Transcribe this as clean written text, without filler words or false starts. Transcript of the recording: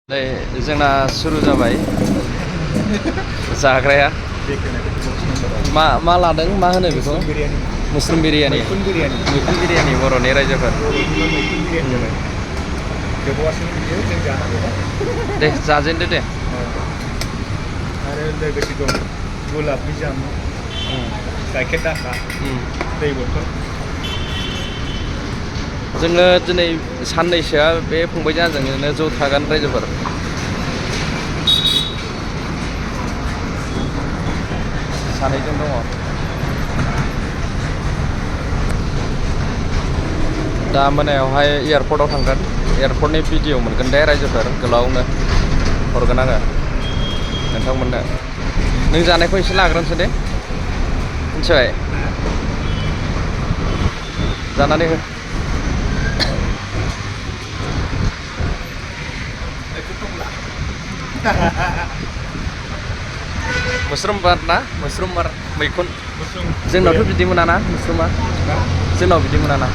जोंना सुरु जाबाय जाग्राया मा लादों मा होनो बेखौ मुस्लिम बिरियानि मैखुन बिरियानि बर'नि रायजोफोर दे जाजेनदो दे आरो लोगोसे दं गलाबनि जामुं गाइखेर दाखा दै बथल जोङो दिनै साननैसोआ बे फंबायजों आंजोंनो ज' थागोन रायजोफोर सानैजों दङ दा मोनायावहाय एयारपर्टआव थांगोन एयारपर्टनि भिडिअ मोनगोन दे रायजोफोर गोलावनो हरगोन आङो नोंथांमोननो नों जानायखौ एसे लाग्रोनोसै दे मिथिबाय जानानै हो मुस्रुम बार ना मुस्रुम बार मैखुन जोंनावथ' बिदि मोनाना मुस्रुमा जोंनाव बिदि मोनाना